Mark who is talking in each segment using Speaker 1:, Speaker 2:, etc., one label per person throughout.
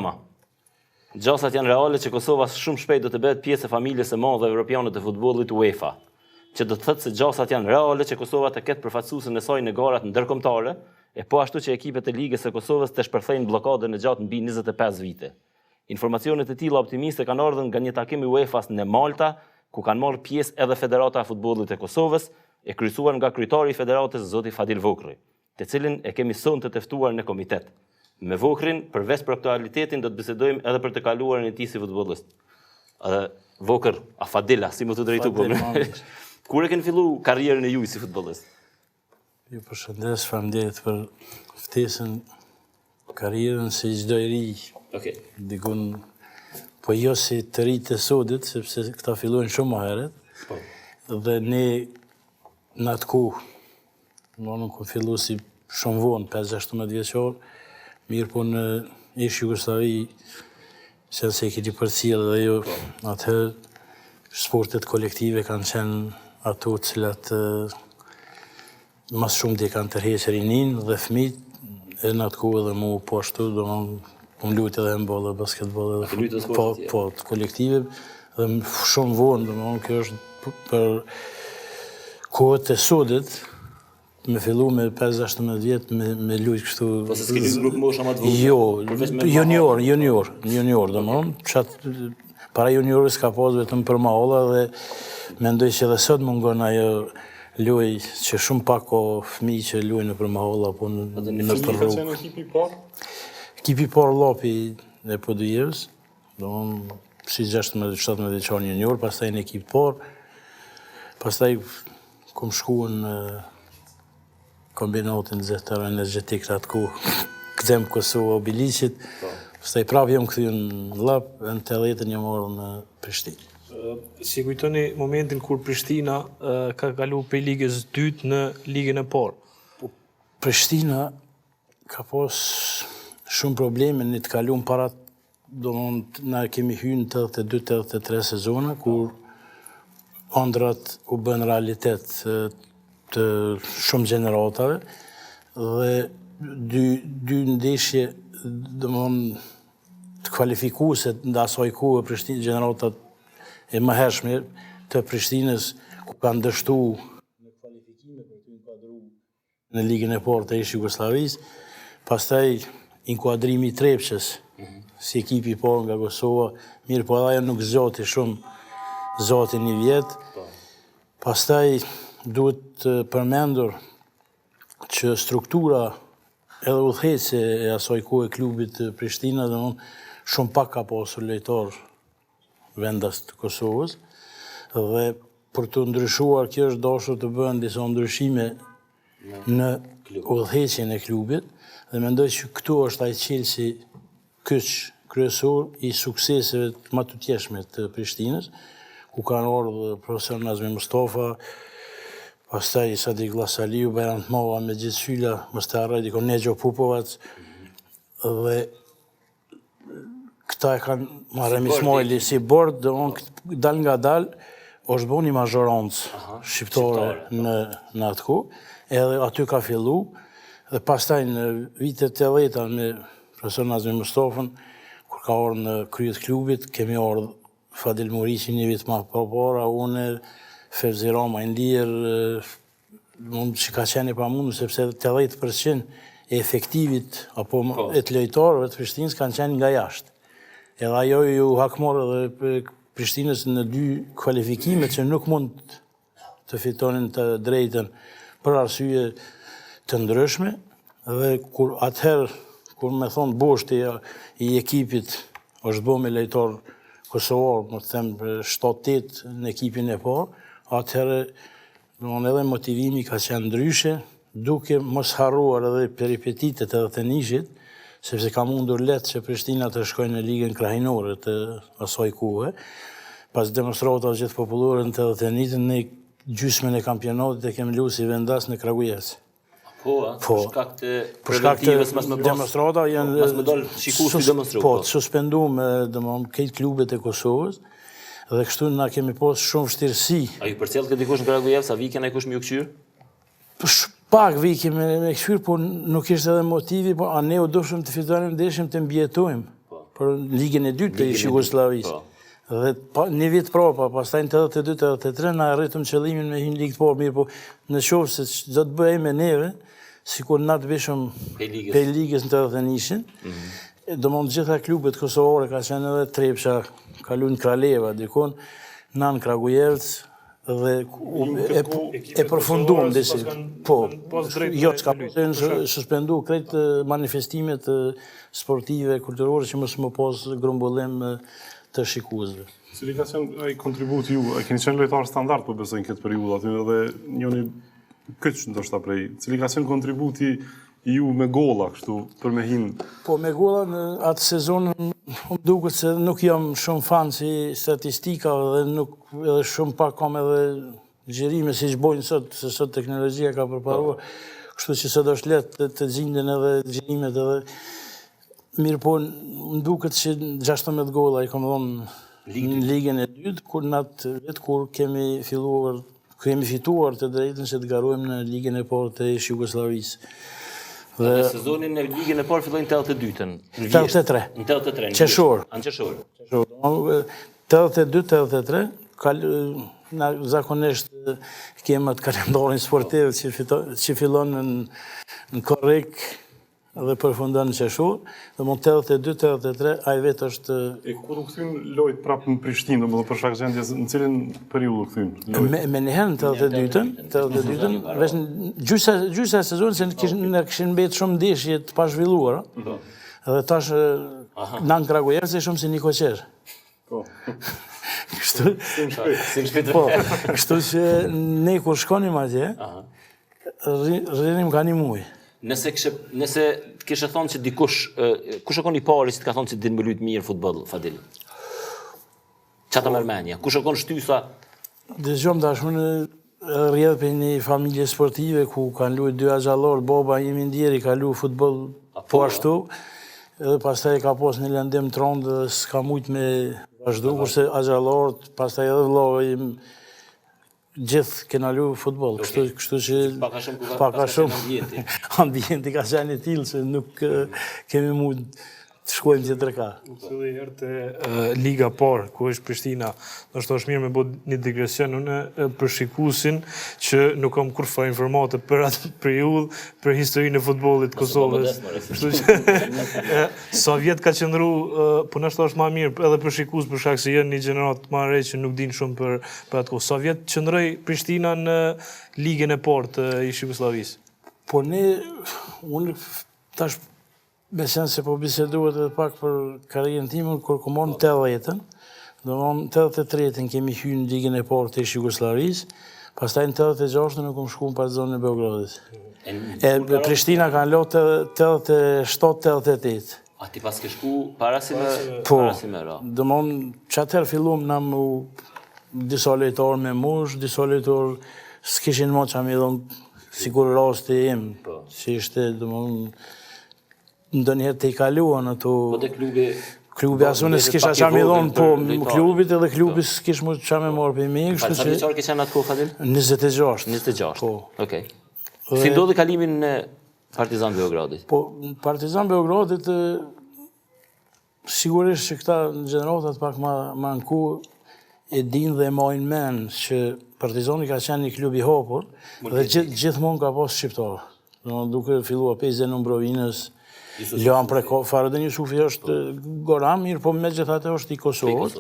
Speaker 1: Rama. Gjasat janë reale që Kosova shumë shpejt do të bëhet pjesë e familjes së madhe evropiane të futbollit UEFA, që do të thotë se gjasat janë reale që Kosova të ketë përfaqësuesen e saj në garat ndërkombëtare, e po ashtu që ekipet e Ligës së Kosovës të shpërthejnë bllokadën e gjatë mbi 25 vite. Informacione të tilla optimiste kanë ardhur nga një takim i UEFA-s në Malta, ku kanë marrë pjesë edhe Federata e Futbollit e Kosovës, e kryesuar nga kryetari i federatës zoti Fadil Vokrri. të cilin e kemi sonte të ftuar në komitet. Me Vokrrin, përveç për aktualitetin, do të bisedojmë edhe për të kaluarën e tij si futbollist. Edhe Vokër, a Fadila, si me t'u drejtu po? Kur e keni fillu karrierën e juj si futbollist?
Speaker 2: Ju përshëndes, faleminderit për ftesën karrierën si çdo i ri.
Speaker 1: Okej.
Speaker 2: Dikun, po jo si të rinjtë e sodit, sepse këta fillojnë shumë më herët.
Speaker 1: Po.
Speaker 2: Dhe ne në atë kohë Unë kom fillu si shumë vonë, 5-16 vjeçor, mirëpo në ish Jugosllavi, se se e keni përcjellë dhe ju, atëherë sportet kolektive kanë qenë ato të cilat ma së shumti kanë tërheqë rininë dhe fëmijët, e në atë kohë edhe mu po ashtu, domethënë, kom lujtë edhe hendboll dhe basketboll
Speaker 1: edhe
Speaker 2: po, po, të kolektive, dhe shumë vonë, domethënë, kjo është për kohët e sodit, me fillu me 5-16 vjet me, me lujt kështu...
Speaker 1: Po se s'ke lujt grup mosha ma të vogla?
Speaker 2: Jo, junior, junior, junior, domethënë, qat, para juniorëve s'ka pas vetëm për mahalla dhe mendoj që edhe sot mungon ajo lojë që shumë pak ka fëmijë që luajnë nëpër mahalla apo në,
Speaker 3: nëpër rrugë. Ka qenë ekipi i parë?
Speaker 2: Ekipi i parë Llapi e Podujevës, Domethënë, si 16-17 vjeçar junior, pastaj në ekip të parë, pastaj kom shku në kombinatin xehetar energjetik të atë kohë, Kthim Kosova Obiliqit, po. pastaj prapë jam kthy në Llap, në 80-ën jam ardhë në Prishtinë.
Speaker 3: Si e kujtoni momentin kur Prishtina ka kalu prej ligës dytë në ligën e parë?
Speaker 2: Po, Prishtina ka pas shumë probleme në të kalum para Domethënë, na kemi hy në 82-83 sezona, kur andrrat u bënë realitet të shumë gjeneratave, dhe dy, dy ndeshje, domethënë, të kualifikuese të asaj kohe Prishtinë, gjeneratat e mëhershme të Prishtinës, ku kanë dështu në kualifikime për t'u inkuadru në Ligën e Parë të ish Jugosllavisë, pastaj inkuadrimi i Trepçës si ekipi i parë nga Kosova, mirëpo edhe ajo nuk zgjati shumë, zgjati një vjet. Po. Pastaj duhet përmendur që struktura edhe udhëheqëse e asaj kohe klubit Prishtina, domethënë shumë pak ka pasur lojtarë vendas të Kosovës dhe për të ndryshuar kjo është dashur të bëhen disa ndryshime në udhëheqjen e klubit dhe mendoj që këtu është ai çelësi kyç kryesor i sukseseve të mëtutjeshme të Prishtinës, ku kanë ardhur profesor Nazmi Mustafa, pastaj Sadik Vllasaliu, Bajram Tmava, Mexhit Syla, mos të harroj dikon Nexho Pupovac dhe këta e kanë Muharrem Ismajli si bord, domethënë dal nga dal, është bo një mazhorancë shqiptare po. në, në atë kohë, edhe aty ka fillu, dhe pastaj në vitet 80-ta me profesor Nazmi Mustafën, kur ka ardhë në krye të klubit, kemi ardhë Fadil Muriqi një vit ma përpara, unë, Fevzi Rama i ndjerë, Mund që ka qenë e pamundur sepse 80% e efektivit apo po. e të lojtarëve të Prishtinës kanë qenë nga jashtë. Edhe ajo ju hakmor edhe Prishtinës në dy kualifikime që nuk mund të fitonin të drejtën për arsye të ndryshme dhe kur atëherë kur me thonë boshti i ekipit është bo me lojtarë kosovarë, me të them 7-8 në ekipin e parë, atëherë Domethënë edhe motivimi ka qenë ndryshe, duke mos harruar edhe peripetitet edhe të Nishit, sepse ka mundur lehtë që Prishtina të shkojë në ligën krahinore të asaj kohe. Pas demonstratave gjithëpopullore në 81, ne gjysmën e kampionatit e kemi lu si vendas në Kragujevc.
Speaker 1: Po, a? Po. Për shkak të
Speaker 2: për shkak të demonstrata
Speaker 1: janë po, mas me dal shiku si demonstru.
Speaker 2: Po, po. suspendum domethënë krejt klubet e Kosovës dhe kështu na kemi pas shumë vështirësi.
Speaker 1: A ju përcjellke dikush në Kragujevc, a vike najkush me ju kqyr?
Speaker 2: Po pak vike me me kqyr, po nuk ishte edhe motivi, po a ne u dashëm të fitonim ndeshjen të mbijetojmë. Po. Për Ligën e dytë të ish Jugosllavisë. Po. Dhe pa, një vit prapa, pastaj në 82, 83, na arritëm qëllimin me hy në Ligë të parë, mirëpo në qoftë se do të bëhej me neve, sikur na të bishëm pej ligës në 81-shin, mm -hmm. domethënë gjitha klubet kosovare ka qenë edhe Trepça, ka lu në Kraleva, dikun, na në Kragujevc, dhe e, e përfundum disi. Po, jo, s'ka pasë suspendu krejt manifestimet sportive, kulturore, që mos me pas grumbullim të shikuesve.
Speaker 4: Cili ka qenë ai kontributi ju? A keni qenë lojtar standard, po besoj në këtë periudhë aty edhe njëni kyç ndoshta prej. Cili ka qenë kontributi ju me golla kështu për me hin?
Speaker 2: Po me golla në atë sezon më duket se nuk jam shumë fan i statistikave dhe nuk edhe shumë pak kam edhe xhirime siç bojnë sot, se sot teknologjia ka përparuar. Po. Kështu që sot është lehtë të, të gjinden edhe xhirimet edhe mirëpo më duket që 16 golla i kam dhënë në ligën e dytë, kur në atë vit kur kemi filluar Kemi fituar të drejtën që të garojmë në Ligën e Parë të ish Jugosllavisë.
Speaker 1: Dhe në sezonin në Ligën e Parë filloi në 82-ën.
Speaker 2: Në 83.
Speaker 1: Në 83.
Speaker 2: Në qershor.
Speaker 1: Në qershor.
Speaker 2: Qershor. 82, 83, kal, na zakonisht kemi atë kalendarin sportiv që, fito, që fillon në, në korrik, Dhe përfundon në qershor, domethënë 82, 83, ai vit është...
Speaker 4: E kur u kthyn lojt prapë në Prishtinë, domethënë për shkak gjendjes, në cilin periudhë u kthyn
Speaker 2: lojt? Me, menjëherë në 82-ën, 82-ën, veç në gjysa, gjysa e sezonit, se në kishin, në kishin mbetë shumë ndeshje të pazhvilluara, po. dhe tash na në Kragujevc ishim si nikoqir.
Speaker 4: Po.
Speaker 2: Kështu, po, kështu që ne kur shkonim atje, rrinim ka një muj.
Speaker 1: Nëse kishe, nëse kishe thonë që dikush, kush o kon i pari që të ka thonë që din me lujt mirë futboll, Fadil? Ça ta merr menja? Kush o kon shtysa?
Speaker 2: Dëgjom tash unë rrjedh prej një familje sportive ku kanë lujt dy axhallarë, baba im i ndjeri ka lu futboll po, po ashtu, edhe pastaj ka pas një lëndim të rëndë dhe s'ka mujt me vazhdu, kurse axhallarët, pastaj edhe vllau im Gjithë kena lu futboll, kështu kështu
Speaker 1: që pak a shumë pak a
Speaker 2: shumë ambienti. ambienti ka qenë i tillë që nuk kemi mund të shkojmë tjetër
Speaker 3: ka. U kthyt herë te Liga parë, ku është Prishtina, ndoshta është mirë me bo një digresion unë për shikusin që nuk kam kurrfarë informate për atë periudhë, për historinë e futbollit të Kosovës. Kështu që sa vjet ka qëndru, po ndoshta është ma mirë edhe për shikues për shkak se janë një gjeneratë ma e re që nuk dinë shumë për Për atë kohë, sa vjet qëndroi Prishtina në Ligën e Parë të ish Jugosllavisë?
Speaker 2: Po ne, unë tash meqenëse po bisedohet edhe pak për karrierën time, kur kom ardh në 80-ën, domethënë 83-ën kemi hy në Ligën e Parë të ish Jugosllavisë, pastaj në 86-ën unë kom shku në Partizanin e Beogradit. E Prishtina ka lujt 87-88.
Speaker 1: A ti paske shku para si me, po, para si me
Speaker 2: ra? Domethënë, që atëherë fillum na me disa lojtarë me mush, disa lojtarë s'kishin mo ça me dhonë, sikur rasti im, po. që ishte, domethënë, ndonjëherë të i kaluan ato...
Speaker 1: Po dhe klubi...
Speaker 2: Klubi as unë s'kisha ça me dhonë, po klubit edhe klubi po. s'kish më ça me marrë prej meje,
Speaker 1: kështu që... Sa vjeçar ke qenë atë kohë, Fadil?
Speaker 2: 26.
Speaker 1: 26, po. Okej. Si ndodhi kalimi në Partizan Beogradit?
Speaker 2: Po, Partizan Beogradit, sigurisht që këta në gjeneratat pak ma, ma në ku e din dhe e majnë men që Partizani ka qenë një klub i hapur dhe gjith, gjithmonë ka pas shqiptarë. Do, duke filluar prej Zenun Brovinës, Luan Preko, Fahredin Jusufi është po. goran, mirëpo megjithatë është i Kosovës.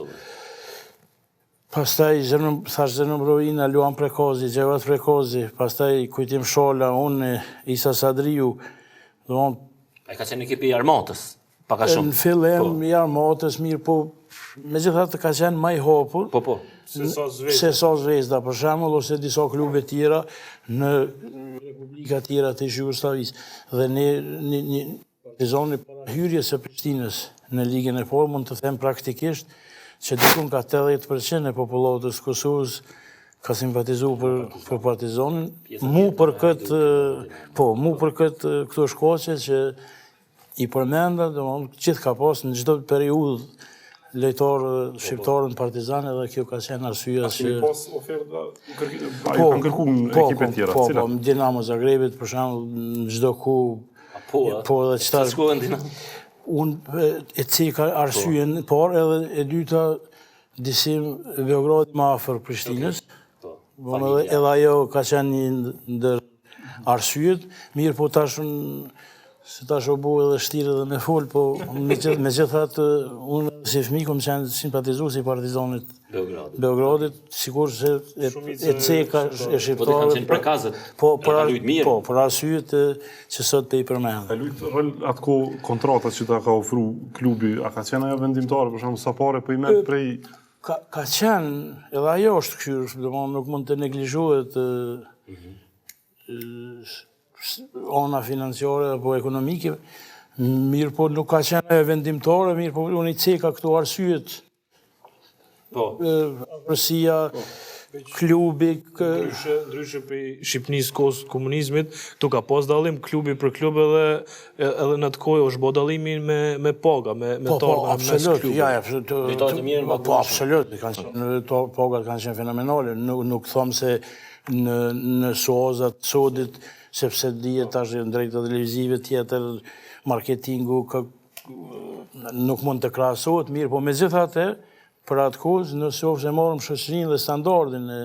Speaker 2: Pastaj Zenun, thash Zenun Brovina, Luan Prekozi, Xhevat Prekozi, pastaj Kujtim Shola, unë, Isa Sadriu,
Speaker 1: domethënë Ai ka qenë ekipi i armatës, pak a
Speaker 2: shumë. Në fillim po. i armatës, mirëpo, megjithatë ka qenë ma i hapur.
Speaker 1: Po, po.
Speaker 3: Se sa Zvezda.
Speaker 2: Se sa Zvezda, për shembull, ose disa klube tjera në republika tjera të ish Jugosllavisë. Dhe ne, një, një, Partizani para hyrjes së Prishtinës në Ligën e Parë mund të them praktikisht që dikun ka 80% e popullatës së Kosovës ka simpatizu për, për Partizanin, mu për këtë, po, mu për këtë këto shkaqe që i përmenda, domethënë, gjithë ka pas në çdo periudhë lojtarë po, shqiptarë në Partizan edhe kjo ka qenë arsyeja
Speaker 4: që... A keni pas oferta, po, kanë kërku në po, ekipe tjera,
Speaker 2: po, po, Dinamo Zagrebit, për shembull, në çdo kohë
Speaker 1: Po,
Speaker 2: po edhe
Speaker 1: qëta... Sa shkove në Dinamo?
Speaker 2: Unë e ceka arsyen po. por edhe e dyta disi Beogradi ma afër Prishtinës. Po, edhe, edhe ajo ka qenë një ndër arsyet, mirëpo tash se tash u bo edhe shtirë edhe me fol, po megjithatë unë si fëmijë kom qenë simpatizues i Partizanit
Speaker 1: Beogradit.
Speaker 2: Beogradit, sikurse e, e ceka e
Speaker 1: shqiptarëve. Po kanë qenë prekazët.
Speaker 2: Po, për, po, për arsyet që sot po i
Speaker 4: përmend. A lujt rol atë kohë kontrata që ta ka ofru klubi, a ka qenë ajo vendimtare, për shembull sa pare po i merr prej
Speaker 2: Ka, ka qenë, edhe ajo është kqyrë, domethënë nuk mund të neglizhohet mm -hmm. ana financiare apo ekonomike, mirëpo nuk ka qenë e vendimtare, mirëpo unë i ceka këto arsyet.
Speaker 1: Po.
Speaker 2: Afërsia, po. klubi...
Speaker 3: Ndryshe, ndryshe prej Shqipnisë kohës komunizmit, këtu ka pas dallim klubi për klub edhe edhe në atë kohë është bo dallimi me me paga, me me
Speaker 2: po, po,
Speaker 3: t'ardhura
Speaker 2: mes absolut, klubeve. Ja, absolut.
Speaker 1: Lojtarët e mirë
Speaker 2: po, po, absolut, kanë qenë to pagat kanë qenë fenomenale. Nuk nuk them se në në suazat e sodit, sepse dihet tash në drejtë televizive tjetër marketingu ka nuk mund të krahasohet mirë, po megjithatë për atë kohë, nëse ofse marrim shoqërinë dhe standardin e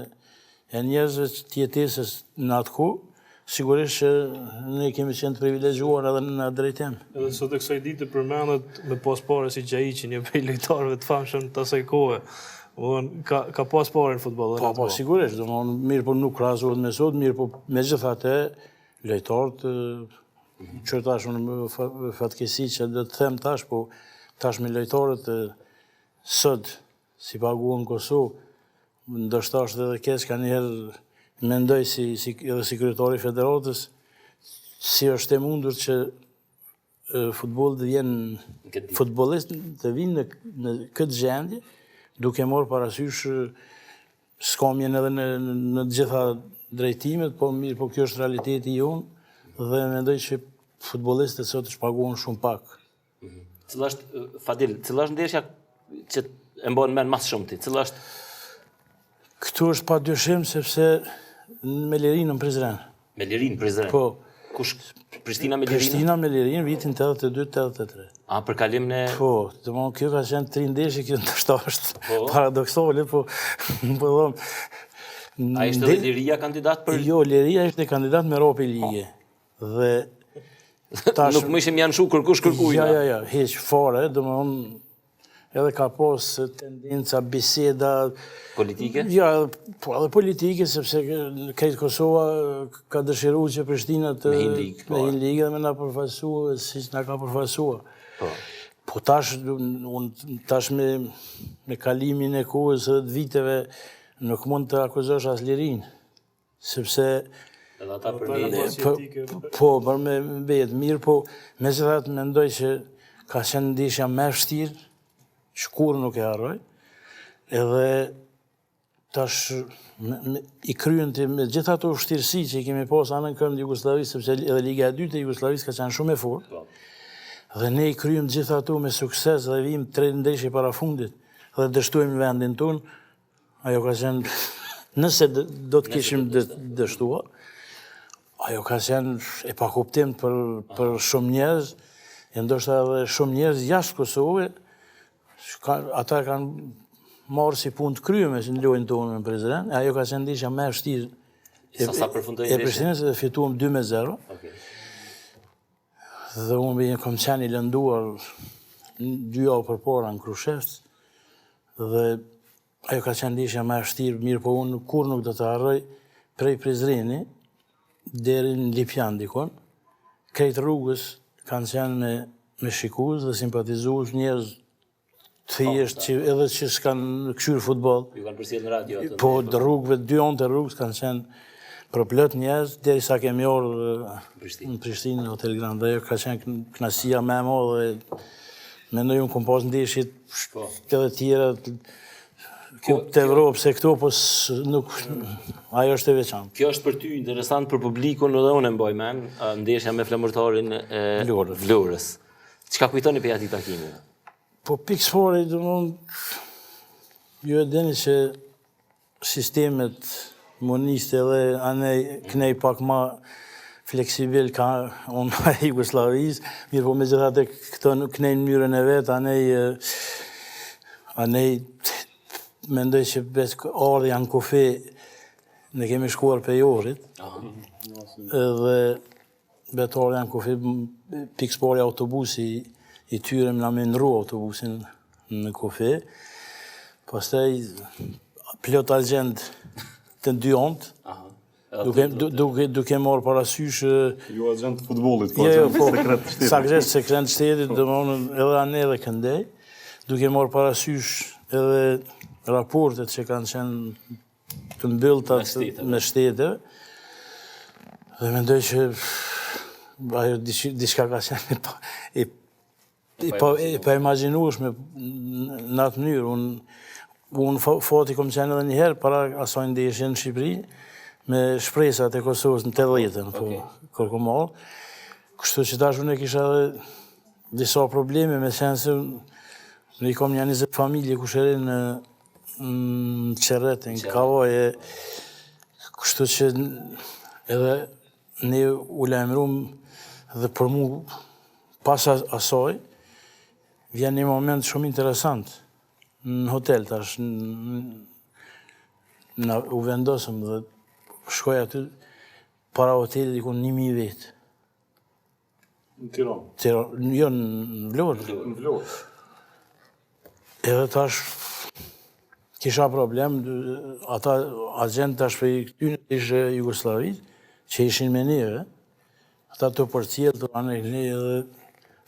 Speaker 2: e njerëzve të jetesës në atë kohë, sigurisht që ne kemi qenë të privilegjuar edhe në atë
Speaker 3: drejtim. Edhe sot e kësaj dite përmendet me pas pare si Xhaiqi, një prej lojtarëve të famshëm të asaj kohe. Domethënë, ka, ka pas pare në futboll.
Speaker 2: Po, po, sigurisht, domethënë, mirë po nuk krahasohet me sot, mirë po megjithatë, lojtarët, që tash unë fatkeqësi që do të them tash, po tash me lojtarët sot, si paguhen në Kosovë, Ndoshta është edhe keq, kanjëherë mendoj si, si, edhe si kryetar i federatës, si është e mundur që futbolli të vjen futbollist të vinë në, në këtë gjendje, duke marrë parasysh skamjen edhe në, në të gjitha drejtimet, po mirë, po kjo është realiteti jonë, dhe mendoj që futbollistët sot është paguhen shumë pak.
Speaker 1: Mhm. Cila është Fadil, cila është ndeshja që e mban mend më së shumti? Cila është
Speaker 2: Këtu është pa dyshim sepse me Lirinë në Prizren.
Speaker 1: Me Lirinë në Prizren.
Speaker 2: Po.
Speaker 1: Kush Prishtina me Lirinë?
Speaker 2: Prishtina me Lirinë vitin 82-83.
Speaker 1: A për kalim në
Speaker 2: Po, domethënë kjo ka qenë tri ndeshje, kjo ndoshta është po. paradoksale, po po
Speaker 1: them. A ishte edhe Liria kandidat
Speaker 2: për Jo, Liria ishte kandidat me ra prej lige.
Speaker 1: Dhe tash nuk më ishim janë shu kërkush
Speaker 2: kërkujna. Ja, ja, ja, hiç fare, domethënë edhe ka pas tendenca, biseda
Speaker 1: politike?
Speaker 2: Ja, po edhe politike, sepse krejt Kosova ka dëshiru që Prishtina të
Speaker 1: me hi n'ligë,
Speaker 2: po. me hi n'ligë dhe me na përfaqësu siç na ka përfaqësua. Po. Po tash, unë tash me, me kalimin e kohës edhe të viteve nuk mund të akuzosh as Lirinë. Sepse
Speaker 1: Edhe ata për
Speaker 2: me Po, për me mbet mirë, po megjithatë mendoj që ka qenë ndeshja më e vështirë, që kurrë nuk e harroj. Edhe tash me, me, i kryen ti me gjithë ato vështirësi që i kemi pas anekënd Jugosllavisë, sepse edhe Liga e dytë e Jugosllavisë ka qenë shumë e fortë. Po. Dhe ne i kryem gjithë ato me sukses dhe vim tre ndeshje para fundit dhe dështojmë në vendin tonë, Ajo ka qenë, nëse do të kishim dështuar, ajo ka qenë e pakuptim për, për shumë njerëz, e ndoshta edhe shumë njerëz jashtë Kosovë, ata kanë marrë si punë të kryeme si në lojën tonë në Prizren, e ajo ka qenë ndeshja më e vështirë.
Speaker 1: Sa sa përfundoi
Speaker 2: ndeshja? E Prishtinës dhe fituam 2-0. Okay. Dhe unë kam qenë i lënduar dy javë përpara në Krushevc, Dhe ajo ka qenë ndeshja më e vështirë, mirë po unë kurrë nuk do të harroj prej Prizreni deri në Lipjan dikun, krejt rrugës kanë qenë me me shikues dhe simpatizues njerëz të thjeshtë që edhe që s'kanë kqyrë
Speaker 1: futboll. Ju kanë përcjellë në
Speaker 2: radio atë. Po, në rrugëve, dy anë të rrugës kanë qenë përplot njerëz derisa kemi ardhur në Prishtinë në Hotel Grand dhe ajo ka qenë kënaqësia më e madhe mendoj unë kom pas ndeshje po. edhe tjera Kupë të Evropës e këto, po nuk, ajo është e
Speaker 1: veçantë. Kjo është për ty interesant për publikun edhe unë e mbaj men, ndeshja me Flamurtarin e Vlorës. Vlorës. Çka kujtoni prej atij takimi?
Speaker 2: Po pikë së pari, domethënë, ju e dini që sistemet moniste edhe anej knej pak ma. fleksibil ka ona e Jugosllavisë, mirëpo megjithatë këto nuk knejnë mënyrën e vet, anej, anej mendoj që veç ardhja në kufi, ne kemi shkuar prej Ohrit, edhe vetë ardhja në kufi, pikësëpari autobusi i tyre na me ndrru autobusin në kufi, pastaj plot agjent të dy anët, Duke, duke, duke marrë parasysh...
Speaker 4: Jo agent të futbollit, po jo, jo, agent po, sekret të shtetit.
Speaker 2: Agent sekret të shtetit, domethënë edhe anej edhe këndej, duke marrë parasysh edhe raportet që kanë qenë të mbyllta me shtete, dhe mendoj që ajo diçka ka qenë e E pa, e paimagjinueshme në atë mënyrë. Unë unë fati kom qenë edhe një herë para asaj ndeshje në Shqipëri me shpresat e Kosovës në 80-ën, po, okay. kur kom ardhë. Kështu që tash unë e kisha edhe disa probleme me qenë se unë i kom një 20 familje kushëri në në Qerret, në Kavajë, kështu që edhe Ne u lajmërum dhe për mu pas asaj vjen një moment shumë interesant në hotel tash na u vendosëm dhe shkoj aty para hotelit diku 1000 vetë.
Speaker 4: Në Tiranë?
Speaker 2: Tiranë, jo në Vlorë.
Speaker 4: Në Vlorë.
Speaker 2: Edhe tash kisha problem, ata agent tash prej këtyne ish Jugosllavisë, që ishin me neve, ata të përcjellë të anë e edhe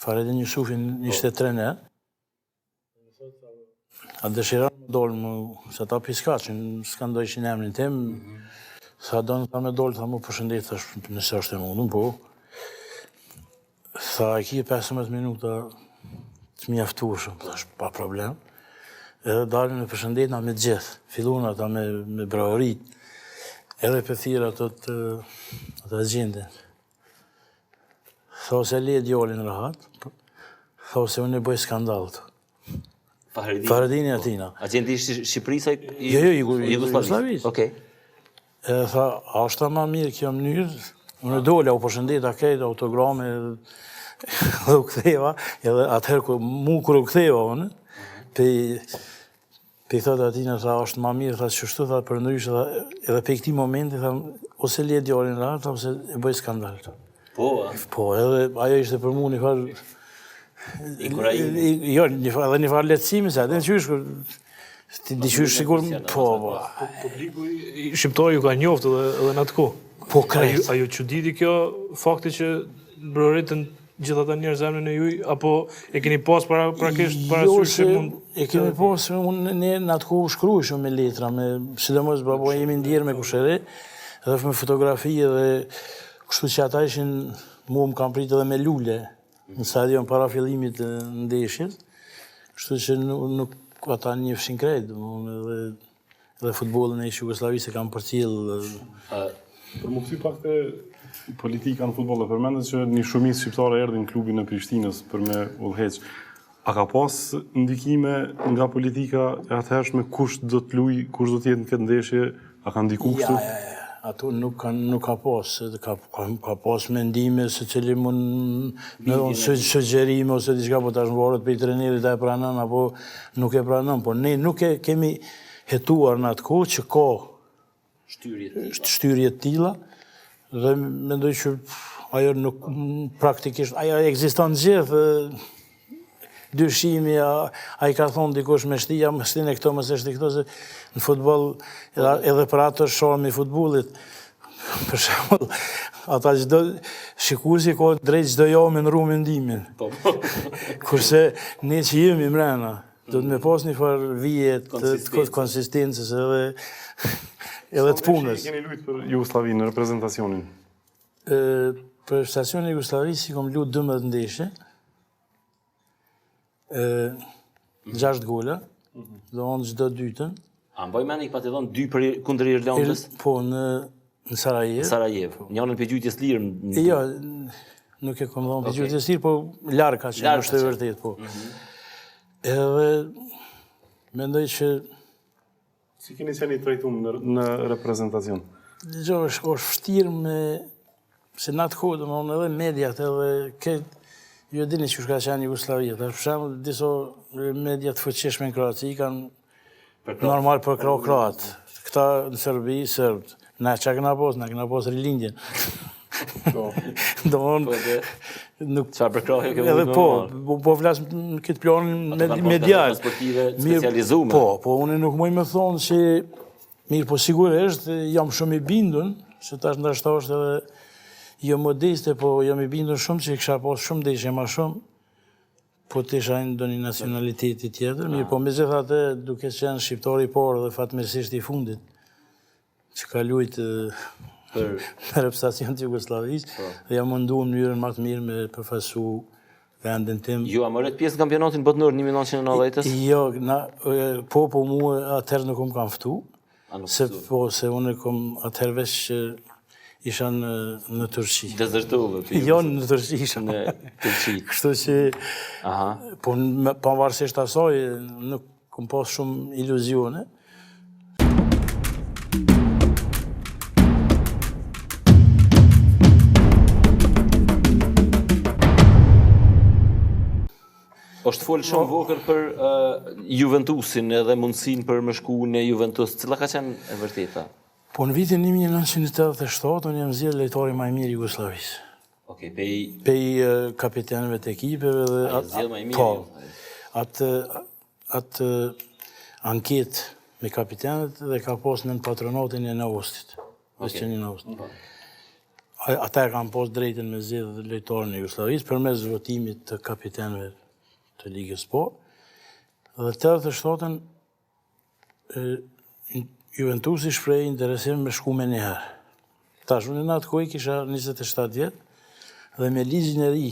Speaker 2: Fahredin Jusufin ishte po. trener. A dëshiron me dolë më, se ata piskaçin, skandojshin emrin tim, mm -hmm. tha don tha me dolë, tha më përshëndet, thash, nëse është e mundun, po. Tha, e ki 15 minuta të mjaftueshëm, thash, pa problem. Edhe dalim e përshëndetim me gjithë, fillun ata me, me brohorit, edhe pe thirr atë të, atë agjentin. Tha ose le djalin rahat, tha ose unë e bëj skandal.
Speaker 1: Fahredini.
Speaker 2: Fahredini atina.
Speaker 1: Po. Agjenti i Shqipërisë
Speaker 2: i Jo, jo, Jugosllavisë.
Speaker 1: Okej.
Speaker 2: Edhe tha, a është ma mirë kjo mënyrë? Unë dola, u përshëndeta krejt, autograme, dhe u ktheva, edhe atëherë kur, mu kur u ktheva unë, pe Pe i thotë atina, tha, është ma mirë, tha, qështu, tha, përndryshe, tha, edhe prej këtij momenti, tha, ose le djalin rahat, tha, ose e bëj skandal.
Speaker 1: Po, a?
Speaker 2: Po, edhe ajo ishte për mu një farë...
Speaker 1: Inkurajim.
Speaker 2: Jo, një farë, edhe një farë lehtësimi, se atë në qysh, kur... Ti diqysh sikur, po, po.
Speaker 3: Publiku shqiptar ju ka njoftë edhe, edhe në atë kohë.
Speaker 2: Po, krejt.
Speaker 3: A ju çuditi kjo fakti që brohoritën gjithë ata njerëz emrin e juj, apo e keni pas para praktikisht parasysh
Speaker 2: jo, se mund e kemi pas unë ne në atë kohë shkruajshëm me letra, me sidomos baba im i ndjerë me kushëri, edhe me fotografi edhe kështu që ata ishin mua më kanë pritë edhe me lule në stadion para fillimit të ndeshjes. Kështu që nuk, nuk ata njifshin krejt, domethënë edhe Dhe futbollin e ish Jugosllavisë e kam përcjell.
Speaker 4: Për m'u kthy pak te politika në futboll, e përmendët që një shumicë shqiptare erdhi në klubin e Prishtinës për me udhëheq. A ka pas ndikime nga politika e atëhershme kush do të luaj, kush do të jetë në këtë ndeshje? A ka ndiku
Speaker 2: kështu? Ja, ja, ja. Ato nuk ka nuk ka pas, ka ka, ka pas mendime secili mund me dhon sugjerime ose diçka, po tash varet prej trenerit a e pranon apo nuk e pranon, po ne nuk e kemi hetuar në atë kohë që ka shtyrje të tilla dhe mendoj që ajo nuk praktikisht ajo ekziston gjithë dyshimi a, a i ka thonë dikush me shti, ja më shtin e këto, mos e shti këto, se në futboll edhe, edhe për atë është sharmi i futbollit. Për shembull, ata çdo shikuesi ka drejt çdo javë me ndrru mendimin.
Speaker 1: Po, po.
Speaker 2: Kurse ne që jemi mrena, do të me pas një farë vije të, të konsistencës edhe edhe të punës.
Speaker 4: Keni luajtur për Jugosllavinë në reprezentacionin?
Speaker 2: Ë për reprezentacionin e Jugosllavisë i kam luajtur 12 ndeshje. Ë 6 gola. Domethënë çdo dytën.
Speaker 1: A mbaj mend i pati dhënë dy për kundër Irlandës?
Speaker 2: Po në në Sarajevë.
Speaker 1: Sarajevë. Po. Njërin prej gjujtjes lirë.
Speaker 2: Jo, nuk e kam dhënë prej gjujtjes lirë, po larg ka qenë, është e vërtetë, po. Mm -hmm. Edhe mendoj që
Speaker 4: Si keni qenë i trajtuar në, në reprezentacion?
Speaker 2: Dëgjo, është, është vështirë me... Se në atë kohë, domethënë edhe mediat edhe këtë, ju e dini qysh ka qenë Jugosllavia. Tash për shembull disa media të fuqishme në Kroaci kanë normal përkrah kroat. Këta në Serbi, serbët. Na çka kena pas, na kena pas rilindjen.
Speaker 1: Po.
Speaker 2: Domethënë,
Speaker 1: po,
Speaker 2: nuk...
Speaker 1: Çfarë përkrahje ke
Speaker 2: Edhe po, po, po flas në këtë planin medial.
Speaker 1: Sportive specializume.
Speaker 2: Po, po, unë nuk muj me thonë që Mirëpo sigurisht, jam shumë i bindun, se tash ndoshta është edhe jo modeste, po jam i bindun shumë që kisha pas shumë ndeshje ma shumë, po të isha ndonjë nacionaliteti tjetër, mirëpo megjithatë duke qenë shqiptari i parë dhe fatmirësisht i fundit, që ka lujtë për reprezentacion të Jugosllavisë, po. dhe jam mundu në mënyrën ma të mirë me përfaqësu vendin
Speaker 1: tim. Ju a morët pjesë në kampionatin botëror 1990-ës?
Speaker 2: Jo, na, po, po mu atëherë nuk më kanë ftu. Se, po, se unë kom atëherë veç që isha në, në Turqi.
Speaker 1: Dezertove,
Speaker 2: ti? Jo, në Turqi isha.
Speaker 1: Në Turqi.
Speaker 2: Kështu që, Aha. po pavarësisht asaj, nuk kom pas shumë iluzione.
Speaker 1: Është folë shumë Voker për uh, Juventusin edhe mundësinë për me shku në Juventus. Cila ka qenë e vërteta?
Speaker 2: Po në vitin 1987, unë jam zgjedhë lojtari ma i mirë i Jugosllavisë.
Speaker 1: Okej, pej...
Speaker 2: Pej kapitenëve të ekipeve dhe...
Speaker 1: A je zgjedhë ma i mirë?
Speaker 2: Po, atë, atë anketë me kapitenët dhe ka pas nën patronatin e Naostit. Okay. Në Naost. Po. Ata e kanë pas drejtën me zgjedhë lojtarin e Jugosllavisë përmes votimit të kapitenëve të Ligës po. Dhe 87-ën Juventusi shprehi interesim me shku menjëherë. Tash unë në atë kohë kisha 27 vjet dhe me ligjin e ri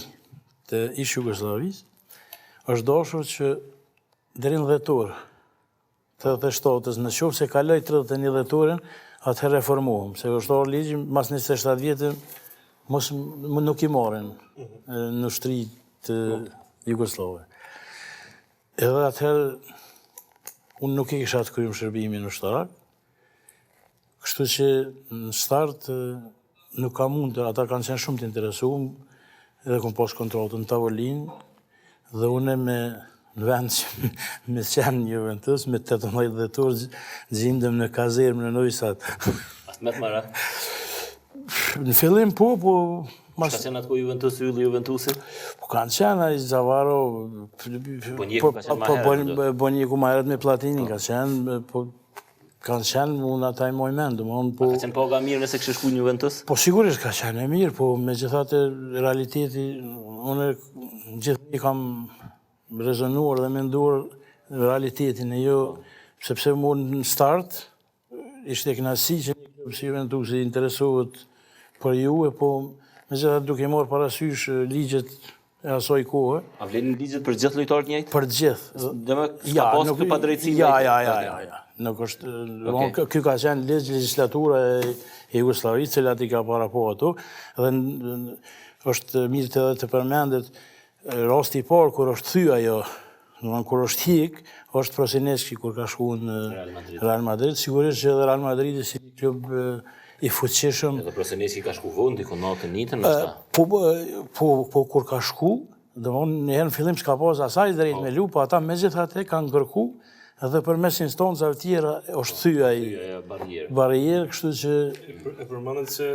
Speaker 2: të ish Jugosllavisë është dashur që deri në dhjetor 87-ës, në qoftë se kaloj 31 dhjetorin, atëherë reformohem, se është ardhur ligji mas 27 vjetë mos nuk i marrin mhm. në ushtri të po. Jugosllave. Edhe atëherë unë nuk e kisha të kryem shërbimin ushtarak, kështu që në start nuk ka mundë, ata kanë qenë shumë të interesuar, edhe kom pas kontratën në tavolinë, dhe unë me në vend që me qenë në Juventus, me 18 dhjetor gjindem në kazermë në Novi
Speaker 1: Sad. A s'met merak?
Speaker 2: Në fillim po, po
Speaker 1: Mas... Ka qenë atë kohë Juventus, ylli i Juventusit?
Speaker 2: Po kanë qenë ai Zavaro...
Speaker 1: Bonjeku ka qenë ma po, herët.
Speaker 2: Po, Bonjeku ma herët me Platinin po. ka qenë, po kanë qenë, unë ata i moj mend, unë
Speaker 1: po... Ka qenë paga mirë nëse kishe shku në Juventus?
Speaker 2: Po sigurisht ka qenë e mirë, po megjithatë realiteti, unë gjithë i kam rezonuar dhe menduar realitetin e jo, sepse mu në start, Ishte kënaqësi që një klub si Juventusi interesohet për ju, e po megjithatë duke marrë parasysh ligjet e asaj kohe.
Speaker 1: A vlenin ligjet për gjithë lojtarët njëjtë?
Speaker 2: Për gjithë.
Speaker 1: Domethënë s'ka ja, pas këtë padrejtësi.
Speaker 2: Ja, ja, ja, ja, ja. Nuk është, okay. ky ka qenë ligj legjislatura e Jugosllavisë, cilat i ka parapo ato, dhe është mirë të edhe të përmendet rasti i parë kur është thy ajo Domethënë, kur është hik, është Prosinecki kur ka shku në Real Madrid. Real Madrid. Sigurisht që edhe Real Madridi si një klub i fuqishëm.
Speaker 1: Edhe Prosinecki ka shku vonë, diku 99-ën, ndoshta?
Speaker 2: Po, po, po, kur ka shku, domethënë, një herë në fillim s'ka pas asaj drejt po. me lu, po ata megjithatë kanë kërku, edhe përmes instancave tjera është thy ai
Speaker 1: barrierë.
Speaker 2: Barrierë, kështu
Speaker 3: që e përmendët se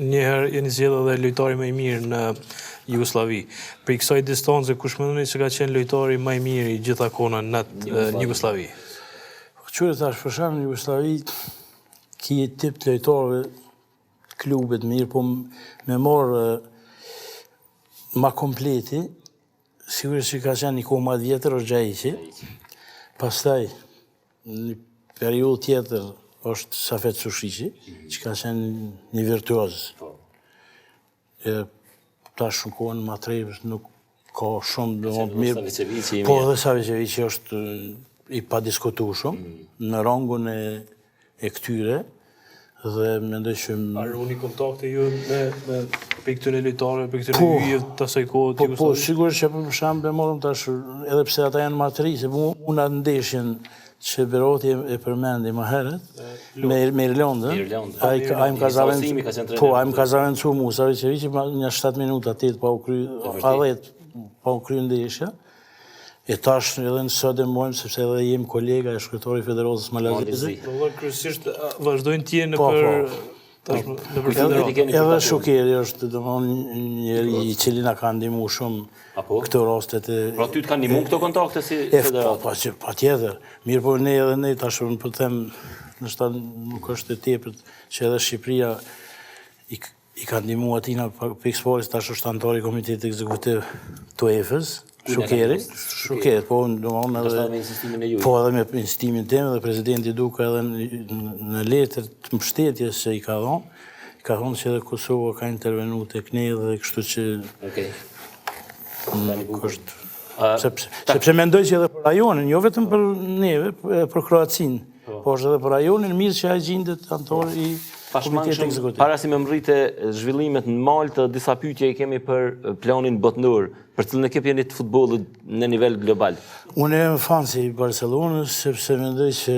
Speaker 3: një herë jeni zgjedhur edhe lojtari më i mirë në Jugosllavi. Prej kësaj distance kush mendoni se ka qenë lojtari më i mirë i gjitha kohërave në Jugosllavi?
Speaker 2: Kqyre tash për shembull në Jugosllavi ki tip të lojtarëve të klubit mirë, po me marrë ma kompleti, Sigurisht që ka qenë një kohë ma vjetër është Xhajiqi. Pastaj një periudhë tjetër është Safet Sushiqi, që ka qenë një virtuoz. Po. E tash në kohën ma të re nuk ka shumë
Speaker 1: dhe më mirë. Savicevici
Speaker 2: Po dhe Savicevici është i padiskutueshëm mm. në rangun e e këtyre dhe mendoj që
Speaker 3: A runi kontakte ju me me prej këtyre lojtarëve, prej këtyre po, yjeve të asaj kohe
Speaker 2: të Po, po, sigurisht që për shembull e morëm tash, edhe pse ata janë më të ri, se mu unë atë ndeshjen që Berati e përmendi më herët, me, me Irlandën, ai ai më ka zavendësu, po, ai më ka zavendësu mu, Savicevici, një 7 minuta, 8 pa u kry, a 10 pa u kry ndeshja, e tash edhe në sot e mojmë, sepse edhe jemi kolega e shkrytori i Federatës
Speaker 3: Malazeze. Do të kryesisht vazhdojnë të jenë po, për po. Tashmë në për
Speaker 2: federatë. Edhe Shukeri është domethënë njeri i cili na ka ndihmu shumë Apo? këto rastet
Speaker 1: e... Pra ty të kanë ndihmu këto kontakte si
Speaker 2: federatë? Po, po, që, patjetër. Mirë po ne edhe ne tash unë po them, ndoshta nuk është e tepërt që edhe Shqipëria i, i ka ndihmu atina pikësëpari tash është anëtar i Komitetit Ekzekutiv të UEFA-s, Shukeri, Shukeri, po, domethënë
Speaker 1: edhe... me insistimin e
Speaker 2: juj. Po, edhe me insistimin tim dhe presidenti Duka edhe në letër të mbështetjes që i ka dhonë, i ka thonë që edhe Kosova ka intervenu tek ne dhe kështu që...
Speaker 1: Okej.
Speaker 2: Nuk është... Sepse, sepse mendoj që edhe për rajonin, jo vetëm për neve, për Kroacinë, po, po është edhe për rajonin, mirë që ai gjindet anëtar i
Speaker 1: Komitetit Ekzekutiv. Para se me mrri te zhvillimet në Maltë, disa pyetje i kemi për planin botnor, për cilën ekip jeni të futbollit në nivel global?
Speaker 2: Unë jam fans i Barcelonës, sepse mendoj që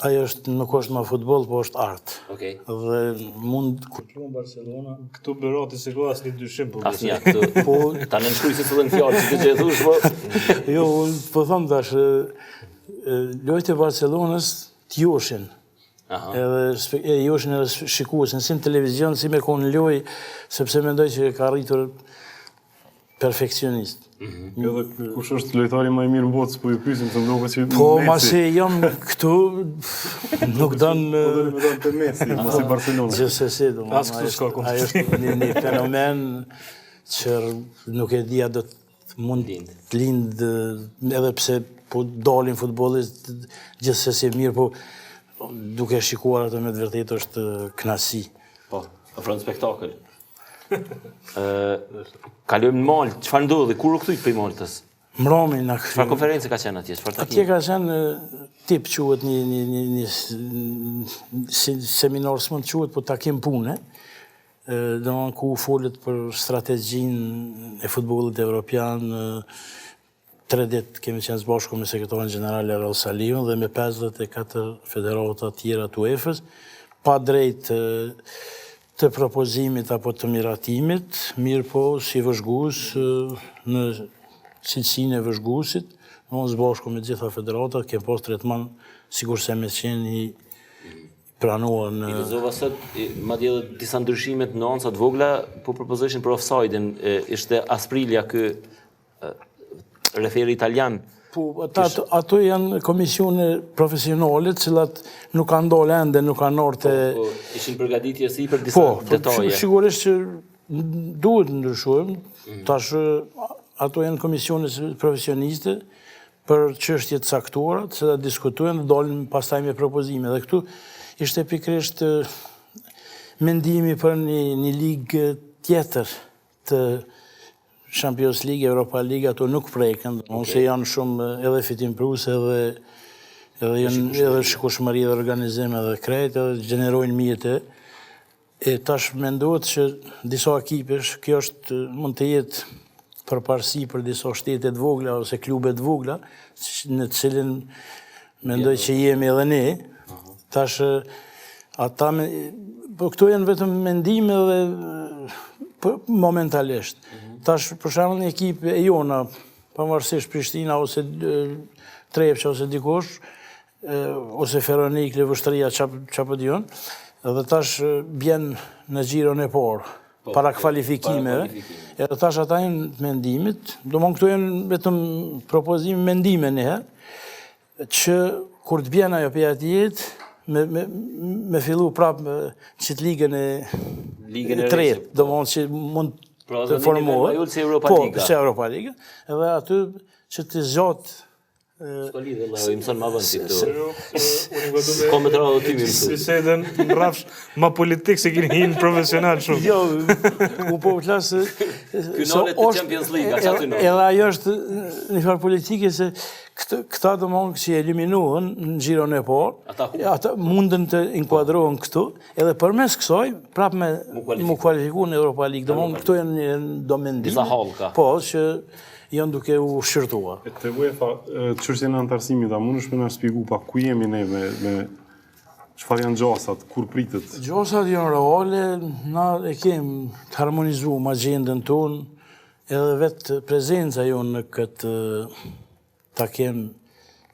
Speaker 2: ajo është nuk është më futboll, po është art.
Speaker 1: Okej.
Speaker 2: Dhe mund kur të luan Barcelona,
Speaker 3: Këtu Berati s'e ka asnjë dyshim
Speaker 1: po. Asnjë këtu. Po ta nënshkruaj secilën fjalë që ti thush, po.
Speaker 2: jo, unë po them tash, lojët e Barcelonës të joshin. Aha. Edhe e joshin edhe shikuesin, si në televizion, si me konë në lojë, sepse mendoj që ka arritur perfeksionist.
Speaker 4: Mm -hmm. Edhe kush është lojtari më i mirë në botë, s'po ju pyesim se ndoshta
Speaker 2: që Po, masi jam këtu, nuk don
Speaker 4: Po do të don te Messi, mos i Barcelona.
Speaker 2: Gjithsesi,
Speaker 3: do. As këtu s'ka
Speaker 2: Ai është një, një fenomen që nuk e di a do të mund të lind edhe pse po dalin futbollistë gjithsesi mirë, po duke shikuar atë me të vërtetë është kënaqësi.
Speaker 1: Po, ofron spektakël. Kalojmë në Maltë, çfarë ndodhi? Kur u kthyt prej
Speaker 2: Maltës? Mrami na
Speaker 1: kthy. Çfarë konference ka qenë atje? Çfarë
Speaker 2: takimi? Atje ka qenë tip quhet një një një një si seminar s'mund të quhet, po takim pune. Domethënë ku folet për strategjinë e futbollit evropian, Tre ditë kemi qenë së bashku me sekretarin gjeneral Erol Salihun dhe me 54 federata tjera të UEFA-s, pa drejt të propozimit apo të miratimit, mirëpo si vëzhgues në cilësinë e vëzhguesit, në së bashku me gjitha federatat, kemi pas tretman sikurse me qenë i pranuar
Speaker 1: në... I lexova sot, madje edhe disa ndryshime të nuanca të vogla, po propozojshin për offside-in, ishte Asprilla ky referi italian.
Speaker 2: Po, ata, ato janë komisione profesionale, të cilat nuk kanë dalë ende, nuk kanë ardhur
Speaker 1: te... Po, po, ishin përgatitje si për disa po, po detaje.
Speaker 2: Po, sigurisht që duhet ndryshojmë, mm. tash ato janë komisione profesioniste për çështje të caktuara, të cilat diskutojnë dhe dalin pastaj me propozime. Dhe këtu ishte pikërisht mendimi për një, një ligë tjetër të Champions League, Europa League, ato nuk preken, okay. se janë shumë edhe fitimprurëse edhe edhe janë edhe shikueshmëri edhe organizim edhe krejt edhe gjenerojnë mjete. E tash mendohet që disa ekipesh, kjo është mund të jetë përparësi për disa shtete të vogla ose klube të vogla, në të cilin mendoj që jemi edhe ne. Tash ata me, po këto janë vetëm mendime dhe po, momentalisht. Mm -hmm. Tash për shembull një ekip e jona, pavarësisht Prishtina ose Trepça ose dikush, ose Feronikli, Vushtrria, ça po di unë, dhe tash bjen në xhiron e parë, po, para kualifikimeve, edhe tash ata janë të mendimit, domethënë këto janë vetëm propozime mendime njëherë, që kur të bjen ajo prej atje, me, me, me fillu prapë me qitë ligën e,
Speaker 1: ligën e
Speaker 2: tretë, domethënë që mund
Speaker 1: pra, të formohet.
Speaker 2: Po, si Europa
Speaker 1: po, Liga.
Speaker 2: Si Europa Liga, edhe aty që të zgjatë
Speaker 1: S'ka lidhje, vëlla, i mëson ma vonë ti këto. Unë Ko me të radhë ty mi mësu.
Speaker 3: Bisedën në rrafsh ma politik se kini hinë profesional shumë.
Speaker 2: Jo, unë po flas
Speaker 1: se... Ky nalet te Champions League, a qaty
Speaker 2: në? Edhe ajo është një farë politike se këta domethënë që eliminohen në xhiron e parë, ata, ata munden të inkuadrohen këtu, edhe përmes kësaj, prapë me mu kualifiku në Europa League. Domethënë, këto janë do mendime.
Speaker 1: Disa hallka.
Speaker 2: Po, që... Janë duke u shqyrtuar.
Speaker 4: E te UEFA, çështjen e anëtarësimit, a mundesh me na shpjegu pak ku jemi ne me me çfarë janë gjasat, kur pritet?
Speaker 2: Gjasat janë reale, na e kem të harmonizuar agjendën tonë, edhe vetë prezenca jonë në këtë takim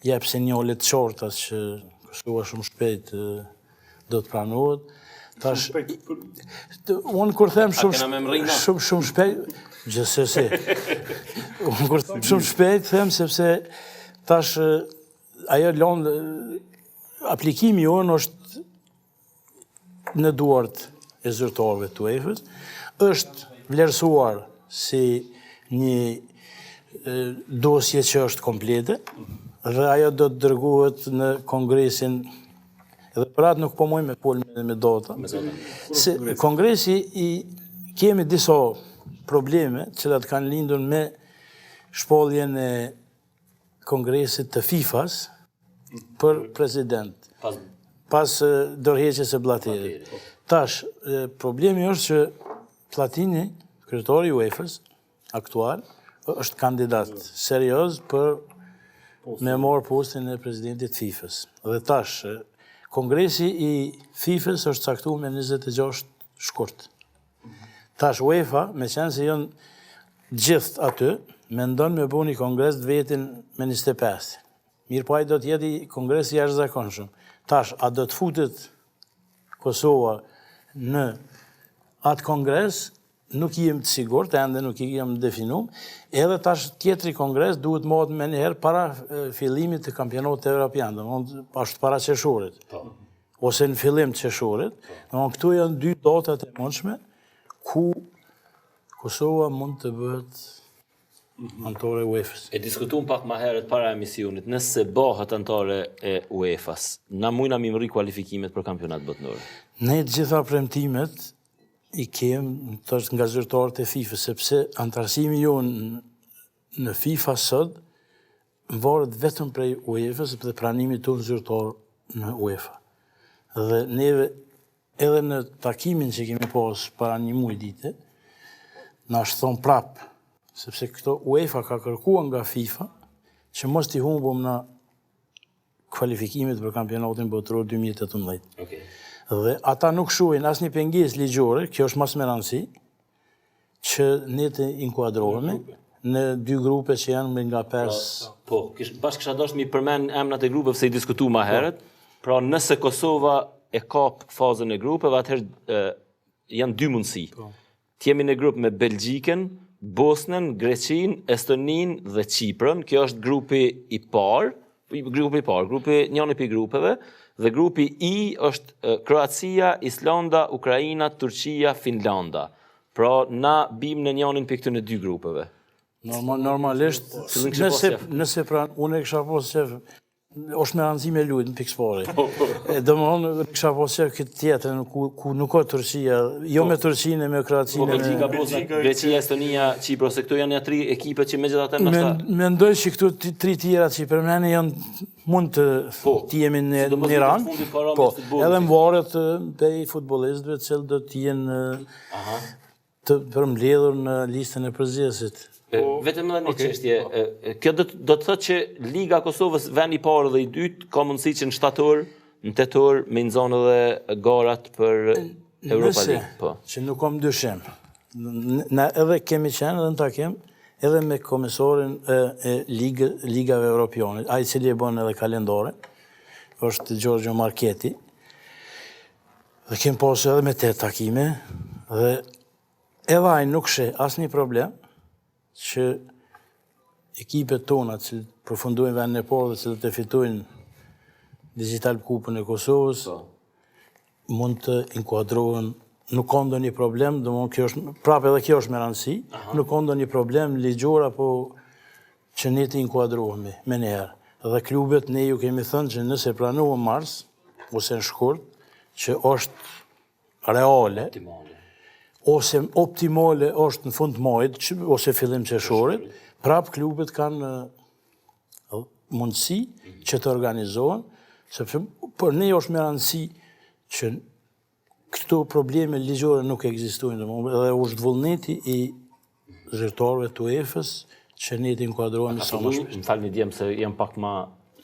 Speaker 2: jep sinjale të qarta që Kosova shumë shpejt do të pranohet. Tash, unë kur them shumë shumë shumë shpejt, gjithsesi. Unë kur them shumë shpejt them sepse tash ajo lon aplikimi jonë është në duart e zyrtarëve të UEFA-s, është vlerësuar si një dosje që është komplete dhe ajo do të dërgohet në kongresin edhe për atë nuk po muj me fol me, me data. Se kongresi i kemi disa probleme të cilat kanë lindur me shpalljen e Kongresit të FIFA-s për president. Pas, pas dorëheqjes së Blaterit. Po. Tash, problemi është që Platini, kryetari i UEFA-s, aktual, është kandidat serioz për me marrë postin e presidentit FIFA-s. Dhe tash, kongresi i FIFA-s është caktu me 26 shkurt. Tash UEFA, meqenëse janë gjithë aty, mendon me bo një kongres të vetin me 25. Mirëpo ai do të jetë një kongres i jashtëzakonshëm. Tash, a do të futet Kosova në atë kongres, nuk jemi të sigurt, ende nuk i jemi definu, edhe tash tjetri kongres duhet mbahet menjëherë para fillimit të kampionatit evropian, domethënë ashtu para qershorit. Po. ose në fillim të qershorit, domethënë këto janë dy datat e mundshme ku Kosova mund të bëhet anëtare e UEFA-s.
Speaker 1: E diskutuam pak ma herët para emisionit, nëse bëhet anëtare e UEFA-s, na mujna m'i mrri kualifikimet për kampionat botëror.
Speaker 2: Ne të gjitha premtimet i kem tash nga zyrtarët e FIFA-s, sepse anëtarësimi jonë në FIFA sot varet vetëm prej UEFA-s dhe pranimit tonë zyrtar në UEFA. Dhe neve edhe në takimin që kemi pas para një muaj dite, na është thonë prap, sepse këto UEFA ka kërkua nga FIFA që mos t'i humbum na kualifikimet për kampionatin botëror 2018. Okay. Dhe ata nuk shohin asnjë pengesë ligjore, kjo është ma me rëndësi, që ne të inkuadrohemi në dy grupe që janë me nga
Speaker 1: 5. Po, kish, bash kisha dashur mi përmend emrat e grupeve se i diskutu ma po. herët. Pra nëse Kosova e kap fazën e grupeve, atëherë janë dy mundësi. Po. Të jemi në grup me Belgjikën, Bosnën, Greqinë, Estoninë dhe Qiprën. Kjo është grupi i parë, grupi i parë, grupi njëri prej grupeve dhe grupi I është Kroacia, Islanda, Ukraina, Turqia, Finlanda. Pra na bim në njërin prej këtyre dy
Speaker 2: grupeve. Normal, normalisht, nëse, nëse pra, unë e kisha pas qef, është me rëndësi me lujt në pikë s'pari. Po, po. E, Domethonë, unë kisha pas qef këtë tjetrën, ku, ku nuk ka Turqia, jo po. me Turqinë e me Kroacinë.
Speaker 1: Po, Belgjika, Bosna, Greqia, Estonia, Qipro, se këto janë ja tri ekipe që megjithatë
Speaker 2: në Men, mendoj që këto tri tjera që i përmeni janë mund të po, të jemi në një rang. Po, edhe më varet prej futbollistëve të cilët do të jenë të përmbledhur në listën e
Speaker 1: përzgjedhësit. Po, vetëm edhe një çështje, po. kjo do të do të thotë që Liga e Kosovës vendi i parë dhe i dytë ka mundësi që në shtator, në tetor me nxonë edhe garat për Europa
Speaker 2: League. Po. Që nuk kam dyshim. Na edhe kemi qenë edhe në takim edhe me komisorin e, e Ligë, Ligave Europiane, ai i cili e bën edhe kalendarin, është Giorgio Marchetti. Dhe kemi pasur edhe me te takime dhe edhe ai nuk sheh asnjë problem që ekipet tona që përfundojnë vendin e parë dhe që do të fitojnë Digitalb Kupën e Kosovës, po. mund të inkuadrohen nuk ka ndonjë problem, domethënë kjo është prapë edhe kjo është me rëndësi, nuk ka ndonjë problem ligjor apo që ne të inkuadrohemi menjëherë. Dhe klubet ne ju kemi thënë që nëse pranohen mars ose në shkurt, që është reale, optimale. ose optimale është në fund të majit ose fillim qershorit, prapë klubet kanë mundësi që të organizohen, sepse për ne është me rëndësi që Këto probleme ligjore nuk ekzistojnë, domethënë edhe është vullneti i zyrtarëve të UEFA-s që ne të inkuadrohemi sa më
Speaker 1: shpejt. Më falni djem se jam pak ma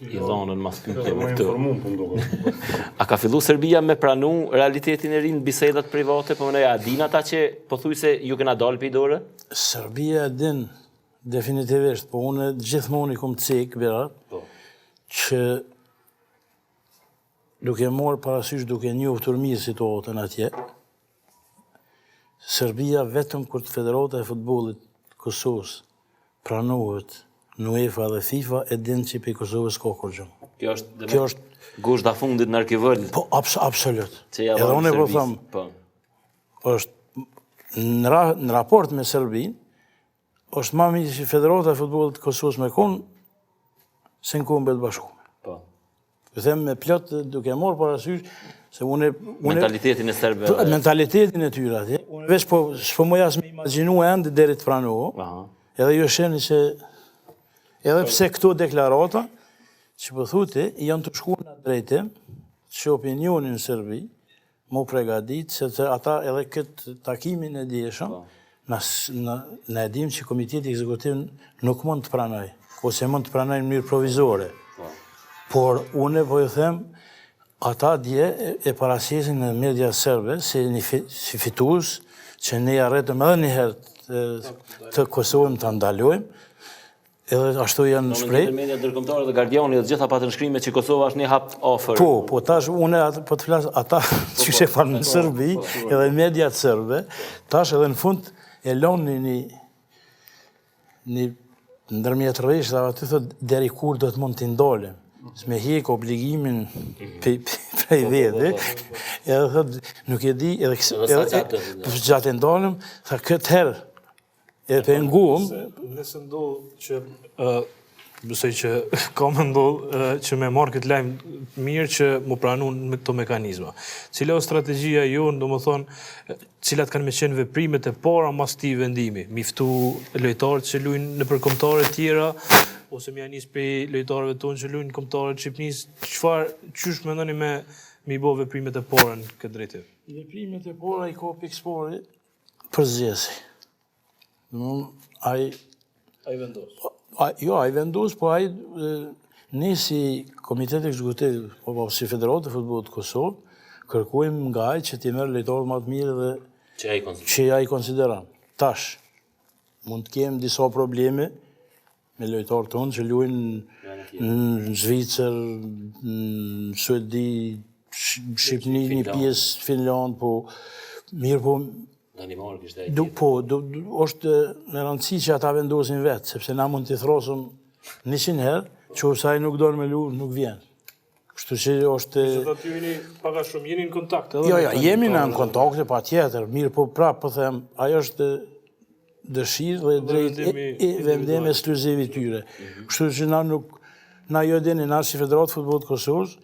Speaker 1: i dhonën mas pyetjeve
Speaker 4: këtu. Informum po
Speaker 1: ndoshta. A ka fillu Serbia me pranu realitetin e ri në bisedat private, po mendoj a din ata që pothuajse ju kena dalë prej dore?
Speaker 2: Serbia e din definitivisht, po unë gjithmonë i kom cek Berat, po. që duke marrë parasysh duke njohur mirë situatën atje, Serbia vetëm kur të Federata e Futbollit të Kosovës pranohet në UEFA dhe FIFA e din që prej Kosovës s'ka kurgjë.
Speaker 1: Kjo është Kjo është gozhda fundit në arkivol.
Speaker 2: Po abs absolut. Edhe unë po them. Po. Është në, ra, në raport me Serbinë, është ma mirë që Federata e Futbollit të Kosovës me konë se në Kombet e Bashkume.
Speaker 1: Po.
Speaker 2: Po them me plot duke marrë parasysh se unë
Speaker 1: unë mentalitetin e serbëve.
Speaker 2: Po, mentalitetin e tyre atje. Unë veç po s'po muj as me imagjinu ende deri të pranohet. Aha. Edhe ju e shihni se edhe pse këto deklarata që po thotë janë tu shku në drejtim që opinioni në Serbi M'u pregadit, sepse ata edhe këtë takimin e djeshëm, po. na, na, na e dim që komiteti ekzekutiv nuk mund të pranoj, ose mund të pranoj në mënyrë provizore. Po. Por unë po ju them, ata dje e paraqesin në media serbe si, një, si fitues, që ne arritëm edhe një herë të, të Kosovën ta ndalojmë, Edhe ashtu janë
Speaker 1: shpreh. Në media ndërkombëtare dhe Guardiani dhe gjitha patën shkrime që Kosova është një hap afër.
Speaker 2: Po, po tash unë atë po të flas ata po, që po, shefan në po, Serbi, po, edhe mediat serbe, tash edhe në fund e lonë një një ndërmjet rresht dhe aty thot deri kur do të mund t'i ndalim. Se me hjek obligimin mhm. prej vete, edhe thot nuk e di, edhe
Speaker 1: edhe
Speaker 2: gjatë e ndalim, tha këtë herë E penguam.
Speaker 3: Nëse ndodh që ë besoj që ka me ndodh që me marrë këtë lajm mirë që m'u pranu me këto mekanizma. Cila është strategjia jonë, domethënë, cilat kanë me qenë veprimet e para mas këtij vendimi? Mi ftu lojtarët që lujnë nëpër kombëtare tjera, ose me ja nis prej lojtarëve tonë që lujnë në kombëtare të Shqipnisë, çfarë, qysh mendoni me mi bo veprimet e para në këtë
Speaker 2: drejtim? Veprimet e para i ka pikësëpari Përzgjedhësi. Domethënë, ai...
Speaker 3: Ai vendos.
Speaker 2: A, jo, ai vendos, po ai ne si Komitet Ekzekutiv, po, po si Federatë e Futbollit të Kosovë, kërkojmë nga ai që t'i merr lojtarët më të mirë dhe
Speaker 1: që ai konsideron.
Speaker 2: Që ai konsideron. Tash mund të kemi disa probleme me lojtarët tonë që luajnë në Zvicër, në Suedi, në Shqipni, një pjesë Finland, po mirë po
Speaker 1: Danimarkë ishte ai.
Speaker 2: Po, do, është me rëndësi që ata vendosin vetë, sepse na mund t'i thrrasim 100 herë, që ose ai nuk don me lu, nuk vjen. Kështu që
Speaker 3: është... Që do të jeni pak a shumë, jeni në kontakt
Speaker 2: edhe? Jo, jo, jemi në kontakt, patjetër, mirë, po prapë, po them, ajo është dëshirë dhe drejt e vendim ekskluziv i tyre. Mhm. Kështu që na nuk, na ju e dini, na si Federatë Futbollit të Kosovës,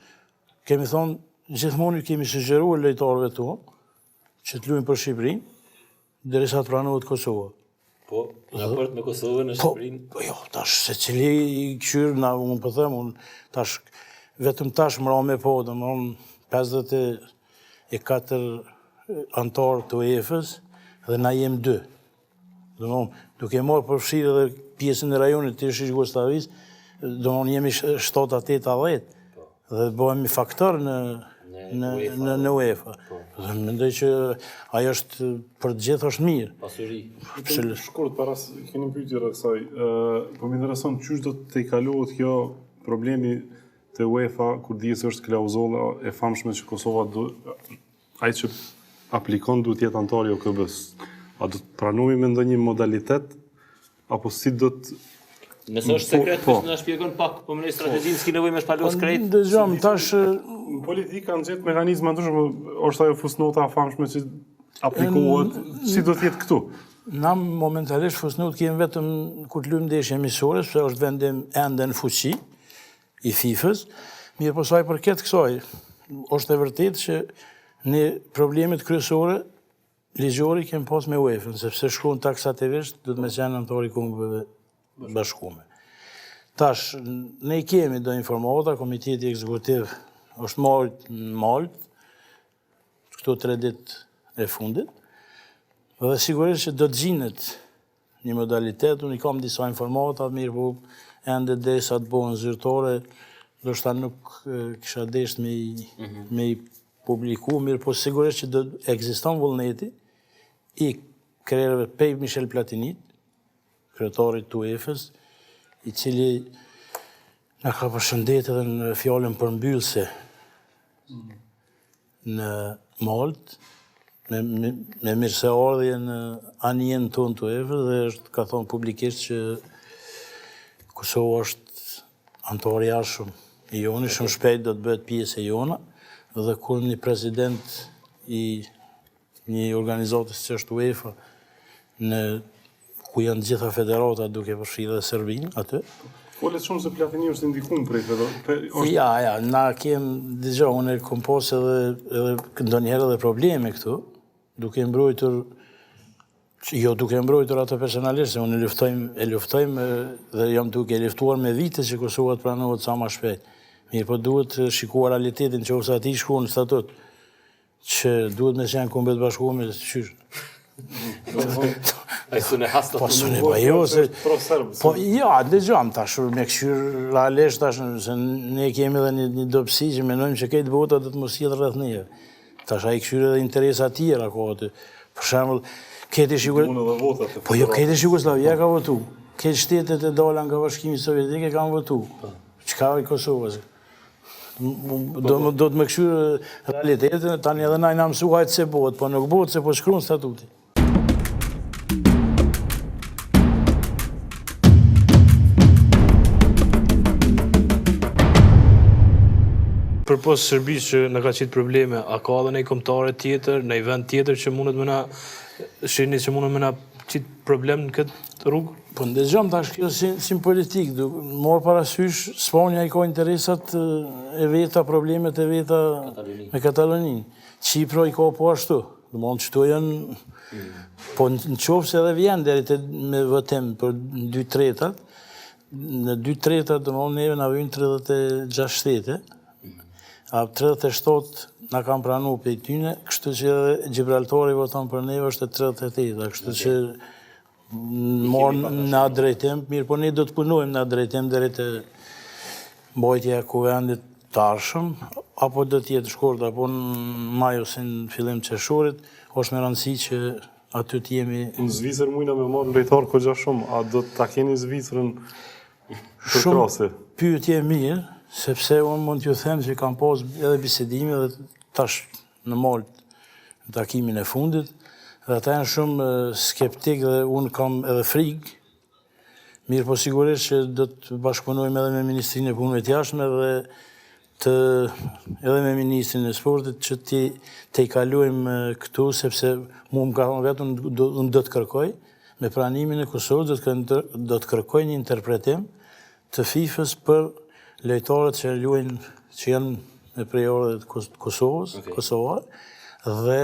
Speaker 2: kemi thonë, gjithmonë ju kemi sugjeruar lojtarëve tonë, që të luajnë për Shqipërinë, derisa të pranohet
Speaker 1: Kosova. Po, në raport me Kosovën e
Speaker 2: po, Shqipërinë? Po, jo, tash secili i këqyr, na, unë po them, unë tash, vetëm tash mrame po, domethënë, 54 anëtarë të UEFA-s, dhe na jem dy. Domethënë, duke marrë përfshirë edhe pjesën e rajonit të ish Jugosllavisë, domethënë jemi 7, 8, 10, dhe bëhemi faktor në në në në UEFA. Po. Dhe mendoj që ajo është për të gjithë është
Speaker 1: mirë. Pasuri.
Speaker 4: Absolut. Shkurt para se keni pyetje rreth saj, ë po më intereson qysh do të tejkalohet kjo problemi te UEFA kur dihet se është klauzola e famshme që Kosova do ai që aplikon duhet të jetë anëtar i OKB-s. A do të pranohemi me ndonjë modalitet Apo si do
Speaker 1: të Nëse është po, sekret, po. na shpjegon pak, po më strategjinë, s'ki nevojë me shpalos
Speaker 2: po, krejt. Dëgjom, tash
Speaker 4: në politikë kanë gjetë mekanizma ndryshme, është ajo fusnota e famshme që aplikohet, si do të jetë këtu?
Speaker 2: Na momentalisht fusnotë kemi vetëm kur të luajmë ndeshje miqësore, sepse është vendim ende në fuqi i FIFA-s. Mirëpo sa i përket kësaj, është e vërtetë që ne problemet kryesore Ligjore kemi pas me UEFA-n, sepse shkruan taksativisht, duhet me qenë anëtar i Kombeve të Bashkume. Tash, ne kemi do informata, komiteti ekzekutiv është majt në Maltë, këto tre ditë e fundit, dhe sigurisht që do të gjinet. një modalitet, unë i kam disa informata, mirëpo ende derisa të bëhen zyrtare, ndoshta nuk kisha desht me i, mm -hmm. me i publiku, mirëpo sigurisht që do ekziston vullneti i krerëve pej Michel Platinit, kryetarit të UEFA-s, i cili na ka përshëndet edhe në fjalën përmbyllëse në Maltë, me, me, me mirëseardhje në anijen tonë të UEFA dhe është ka thonë publikisht që Kosova është anëtar i ardhshëm i joni, shumë shpejt do të bëhet pjesë e jona dhe kur një president i një organizate siç është UEFA në ku janë të gjitha federatat duke përfshirë edhe Serbinë aty.
Speaker 4: Folet shumë se Platini është ndikum prej
Speaker 2: federatës. Është... Ja, ja, na kem dëgjo, unë kom pas edhe edhe ndonjëherë edhe probleme këtu, duke mbrojtur jo duke mbrojtur atë personalisht, se unë e luftojmë, e luftojmë dhe jam duke e luftuar me vite që Kosova të pranohet sa ma shpejt. Mirëpo duhet shikuar realitetin që ose aty shkruan në statut. Që duhet me qenë Kombet e Bashkume, qysh?
Speaker 1: Ai s'u hasta
Speaker 2: Po s'u po jo se Po ja, dëgjom tash me kqyr realisht tash se ne kemi edhe një, një dobësi që mendojmë që krejt bota do të mos jetë rreth neve. Tash ai kqyr edhe interesa tjera ka aty. Për shembull, krejt ish Po jo krejt ish Jugosllavia ka votu. Krejt shtetet e dala nga Bashkimi Sovjetik e kanë votu. Po. Çka i Kosovës? Do më do të me kqyr realitetin, tani edhe na jena mësu hajt se bëhet, po nuk bëhet se po shkruan statuti.
Speaker 3: Përpos Serbisë që na ka qitë probleme, a ka edhe ndonjë kombëtare tjetër, ndonjë vend tjetër që mundet me na shihni që mundet me na qitë problem në këtë rrugë?
Speaker 2: Po ndëgjom tash kjo si, si në politikë, du marrë parasysh, Spanja i ka interesat e veta, problemet e veta Kataloni. me Kataloninë. Qipro i ka po ashtu. Domethënë qëto janë, mm. po në qoftë se edhe vjen deri te me votim për dy tretat, në dy tretat, domethënë neve na vynë 36 shtete, a 37 na kanë pranu prej tyne, kështu që edhe Gjibraltari voton për neve është e 38, kështu që Marrë në atë drejtim, mirëpo ne do të punojmë në atë drejtim deri te mbajtja e kuvendit të ardhshëm, apo do të jetë shkurt, apo në maj ose në fillim të qershorit, është me rëndësi që aty të jemi...
Speaker 4: Në Zvicër mujna me marrë lojtarë kogja shumë, a do ta keni Zvicrën
Speaker 2: përkrahëse? Shumë pyetje e mirë, sepse unë mund t'ju them që kam pas edhe bisedime dhe tash në Maltë në takimin e fundit dhe ata janë shumë skeptik dhe unë kam edhe frikë. Mirëpo sigurisht që do të bashkëpunojmë edhe me Ministrinë e Punëve të Jashtme dhe të edhe me Ministrin e Sportit që t'i tejkalojmë këtu sepse mu më ka thonë vetë unë do, unë do të kërkoj me pranimin e Kosovës do të do të kërkoj një interpretim të FIFA-s për lojtarët që luajnë që janë me prejardhje të Kosovës, okay. Kosovar, dhe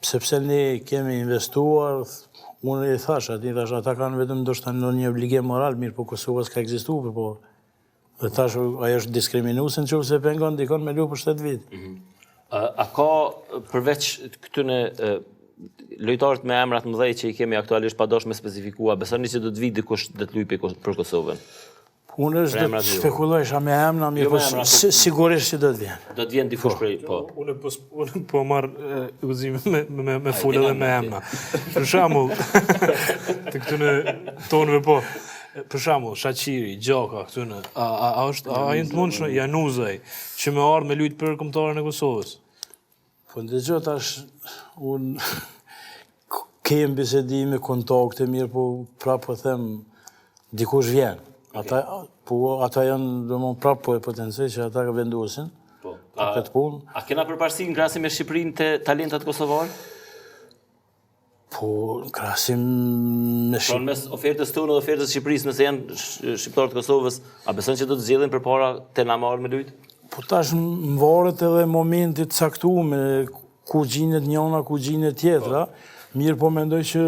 Speaker 2: sepse ne kemi investuar, unë i thash, aty thash, ata kanë vetëm ndoshta ndonjë obligim moral, mirëpo Kosova s'ka ekzistuar për po. Dhe tash ajo është diskriminuese në qoftë se pengon dikon me lu për shtet vet.
Speaker 1: Mm -hmm. A, a ka përveç këtyne lojtarët me emra të mëdhenj që i kemi aktualisht pa dashur me specifikua, besoni që do të vijë dikush dhe të luajë për Kosovën?
Speaker 2: Unë s'do të spekulojsha me emna, mirë jo po, po sigurisht që do të
Speaker 1: vjen. Do të vjen dikush po. prej,
Speaker 3: po. Unë po unë po marr guximin me me me fol edhe me emna. Për shembull, të këtyne tonëve po. Për shembull, Shaqiri, Xhaka këtyne, a a, a është a janë të mundshme Januzaj që me ardh me lujt për kombëtaren e Kosovës?
Speaker 2: Po ndëgjo tash, unë kem bisedime, kontakte, mirë, po prapë po them, dikush vjen. Ata, po, ata janë, domethënë prapë po e potencoj që ata vendosin
Speaker 1: po,
Speaker 2: për këtë punë.
Speaker 1: A kena përparësi në krahasim me Shqipërinë te talentat kosovarë?
Speaker 2: Po, në krahasim
Speaker 1: me Shqipërinë... Pra në mes ofertës tonë dhe ofertës Shqipërisë, nëse janë shqiptarët e Kosovës, a beson që do të zgjedhin përpara te na me ardhë me lujtë?
Speaker 2: Po tash më varet edhe momentit caktuar me ku gjinet njëna, ku gjinet tjetra, po. mirë po mendoj që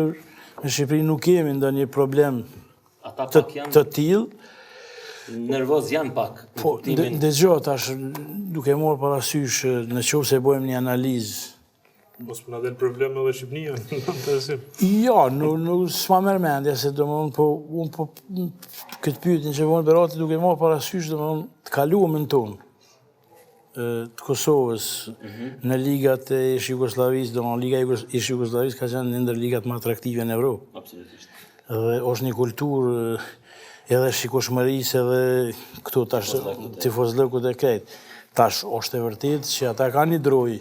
Speaker 2: në Shqipëri nuk kemi ndonjë problem
Speaker 1: Ata pak janë
Speaker 2: të tillë.
Speaker 1: Nervoz janë pak.
Speaker 2: Po, ndëgjo tash, duke marrë parasysh në qoftë se bëjmë një analizë.
Speaker 3: Mos po na del problem edhe Shqipnia, në
Speaker 2: të Jo, nuk, nuk s'ma merr mendja, se domethënë, po, unë po, këtë pyetjen që vonë Berati duke marrë parasysh, domethënë, të kaluamën tonë, të Kosovës, mhm. në ligat e ish Jugosllavisë, domethënë, liga e ish Jugosllavisë ka qenë një ndër ligat më atraktive në Evropë.
Speaker 1: Absolutisht.
Speaker 2: Dhe është një kulturë edhe shikueshmërisë edhe këtu tash tifozllëkut e krejt. Tash është e vërtetë që ata kanë një drojë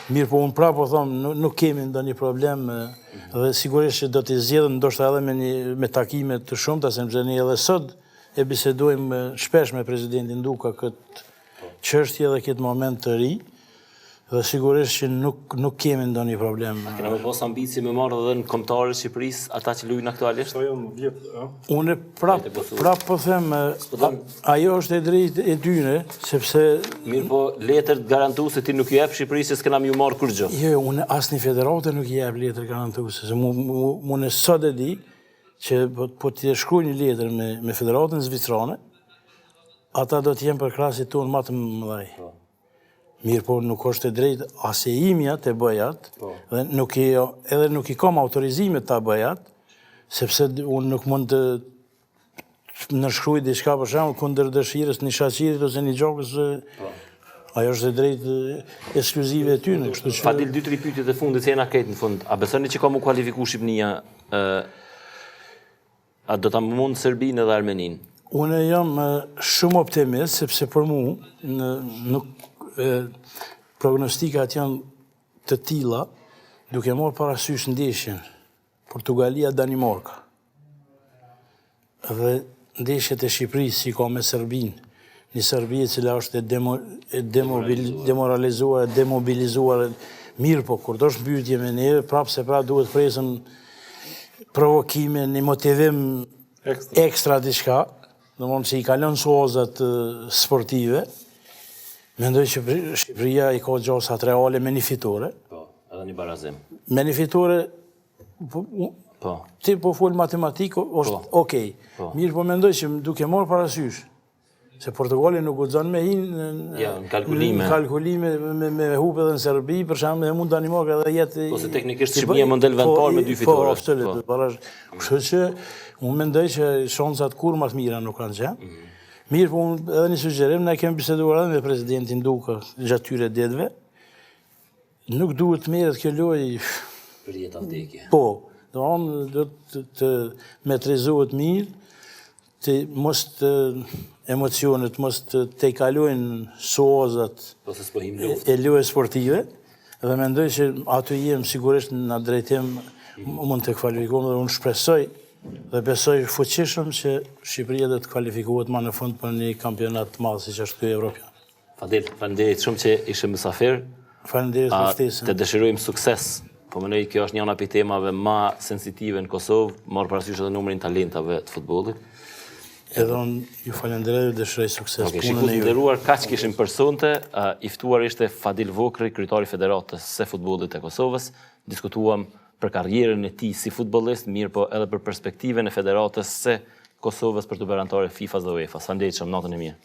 Speaker 2: Mirëpo unë prapë po them, nuk kemi ndonjë problem dhe sigurisht që do t'i zgjedhim ndoshta edhe me një me takime të shumta sepse ne edhe sot e bisedojmë shpesh me presidentin Duka këtë çështje dhe këtë moment të ri dhe sigurisht që nuk nuk kemi ndonjë problem.
Speaker 1: A kena me pas ambicie me marrë edhe në kombëtare të Shqipërisë ata që luajnë aktualisht?
Speaker 4: Sa janë 10,
Speaker 2: ë? Unë prap prap po them, ajo është e drejtë e tyne, sepse
Speaker 1: Mirëpo letër garantuese ti nuk i jep Shqipërisë se s'kena me ju marrë kurrgjë.
Speaker 2: Jo, jo, unë asnjë federate nuk i jep letër garantuese, se mu, mu, mu unë sot e di që po, po të shkruaj një letër me me Federatën Zvicerane, ata do të jenë përkrahësit tonë më të mëdhej. Po. Mirëpo nuk është e drejtë as e imja të bëj atë, po. dhe nuk i, edhe nuk i kam autorizimet ta bëj atë, sepse unë nuk mund të nënshkruaj diçka për shembull kundër dëshirës një Shaqirit ose një Xhakës, po. ajo është e drejtë ekskluzive e tyne,
Speaker 1: kështu që Fadil dy tri pyetjet e fundit se jena krejt në fund. A besoni që ka mu kualifiku Shqipnia ë A do ta mund Serbinë edhe
Speaker 2: Armeninë? Unë jam shumë optimist, sepse për mu, në, nuk, e, prognostikat janë të tilla, duke marrë parasysh ndeshjen, Portugalia, Danimarka, dhe ndeshjet e Shqipërisë, si ka me Serbinë, Një Serbi e cila është e demo, e demobil, demoralizuar, e demobilizuar, mirëpo, kur do është mbytje me neve, prapë se prapë duhet presëm provokime, një motivim ekstra, ekstra diçka, domethënë që i kalon suazat sportive, mendoj që Shqipëria i ka gjasat reale me një fitore.
Speaker 1: Po, edhe një barazim.
Speaker 2: Me një fitore, po, po. ti po fol matematikë, është po. okej. Po. Mirëpo mendoj që duke marrë parasysh, Se Portugali nuk guxon me hi
Speaker 1: në, ja, në kalkulime.
Speaker 2: Në kalkulime me me hup edhe në Serbi, për shembull, me mund Danimarka edhe jetë
Speaker 1: Po se teknikisht Shqipëria mund del vend parë me dy po,
Speaker 2: fitore. Po, absolut, po. Kështu që unë mendoj që shansat kurrë më të mira nuk kanë qenë. Mm -hmm. Mirë, po unë edhe një sugjerim, ne kemi biseduar edhe me presidentin Duka gjatë këtyre ditëve. Nuk duhet të merret kjo lojë
Speaker 1: për jetë a vdekje.
Speaker 2: Po, domethënë do të, të metrizohet mirë, të mos të emocionet, mos të tejkalojnë suazat
Speaker 1: po se s'po
Speaker 2: him luftë. e lojës sportive dhe mendoj që aty jem sigurisht në drejtim mund të kvalifikohem dhe unë shpresoj dhe besoj fuqishëm që Shqipëria do të kvalifikohet ma në fund për një kampionat të madh siç është ky
Speaker 1: evropian. Fadil, faleminderit shumë që ishe mysafir.
Speaker 2: Faleminderit për ftesën.
Speaker 1: Të dëshirojmë sukses. Po mendoj kjo është njëna prej temave ma sensitive në Kosovë, marrë parasysh edhe numrin talentave të
Speaker 2: futbollit. Edhe unë ju falenderoj dhe dëshiroj sukses
Speaker 1: okay, punën e juaj. Nderuar, kaq kishim për sonte, i ftuar ishte Fadil Vokrri, kryetari i Federatës së Futbollit të Kosovës. Diskutuam për karrierën e tij si futbollist, mirëpo edhe për perspektivën e Federatës së Kosovës për t'u bërë anëtare e FIFA-s dhe UEFA-s. Faleminderit shumë, natën e mirë.